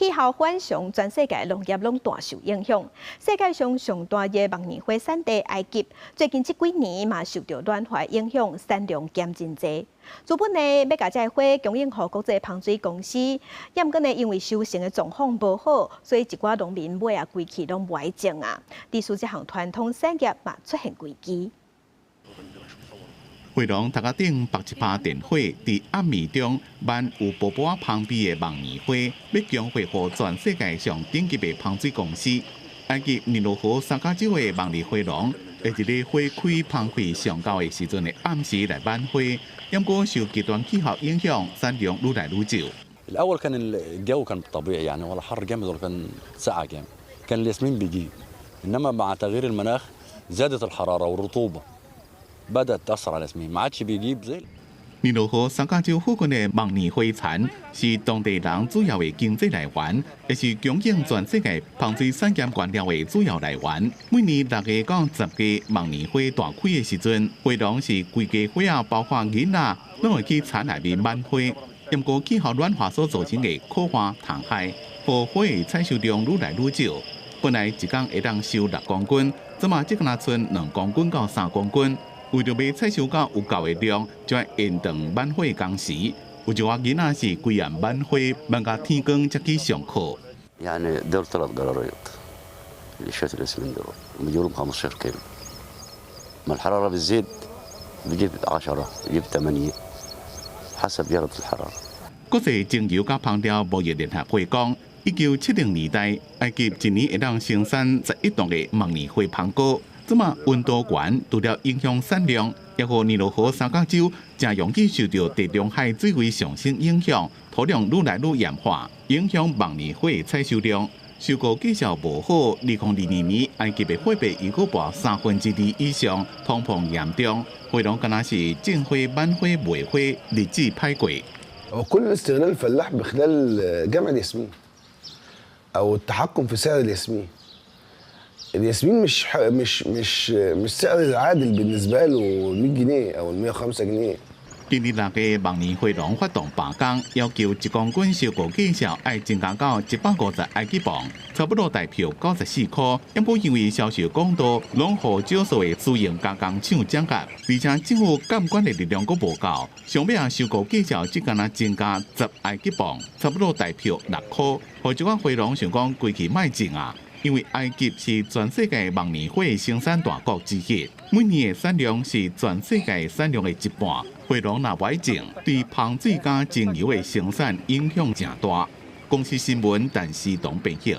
氣候反常，全世界農業攏大受影響。世界上上大的木棉花產地埃及，最近這幾年嘛受著暖化影響，產量減真濟。原本呢欲共這个花供應予國際芳水公司，毋過呢因為收成的狀況無好，所以一寡農民尾仔規氣攏無愛種啊。致使這項傳統產業嘛出現危機。花農頭殼頂縛一拍電火，佇暗暝中挽有薄薄仔芳味的木棉花，欲供貨予全世界上頂級的芳水公司。埃及尼羅河三角洲的木棉花農，會佇咧花開芳味上厚的時陣的暗時來挽花，毋過受極端氣候影響，產量愈來愈少。 الأول كان الجو كان طبيعي يعني ولا حر جامد ولا كان سقعة جامد، كان الياسمين بيجيب، إنما مع تغيير المناخ زادت الحرارة والرطوبة، بدأت تأثر على الياسمين، ما عادش بيجيب زي 尼羅河三角洲附近的木棉花田是當地人主要的經濟來源，也是供應全世界芳水產業原料的主要來源。每年6月到10月木棉花大開的時陣，花農是規家伙仔，包括囡仔，攏會去田內面挽花。毋過氣候暖化所造成的苦旱蟲害，予花的採收量愈來愈少。本來一工會當收6公斤，這馬只干焦賰2公斤到3公斤。為著欲採收到有夠的量，就愛延長挽花工時。有一寡囡仔是規暗挽花，挽到天光才去上課。 يعني دول ثلاث قراريط اللي شوية الياسمين دول بيجيبوا لهم 15 كيلو، ما الحرارة بتزيد بيجيب 10، بيجيب 8 حسب درجة الحرارة。國際精油佮芳療貿易聯合會講，1970年代，埃及一年會當生產11噸的木棉花芳膏。這馬溫度懸，除了影響產量，也予尼羅河三角洲誠容易受著地中海水位上升影響，土壤愈來愈鹽化，影響木棉花的採收量。收割績效無好，2022年埃及的貨幣又閣跋2/3以上，通膨嚴重，花農敢若是種花、挽花、賣花，日子歹過。 هو كل استغلال الفلاح بخلال جمع الياسمين او التحكم في سعر الياسمين. الياسمين مش سعر عادل بالنسبه له، 100 جنيه او 105 جنيه. 今年6月，木棉花農發動罷工，要求1公斤收割價數愛增加到150埃及鎊，差不多台票94塊。毋過因為銷售管道攏予少數的私營加工廠掌握，而且政府監管的力量閣無夠，上尾仔收割價數只干焦增加10埃及鎊，差不多台票6塊。予這寡花農想講規氣莫種啊！因為埃及是全世界木棉花生產大國之一，每年的產量是全世界產量的一半。花農若無愛種，對芳水佮精油的生產影響誠大。公視新聞，陳思東編譯。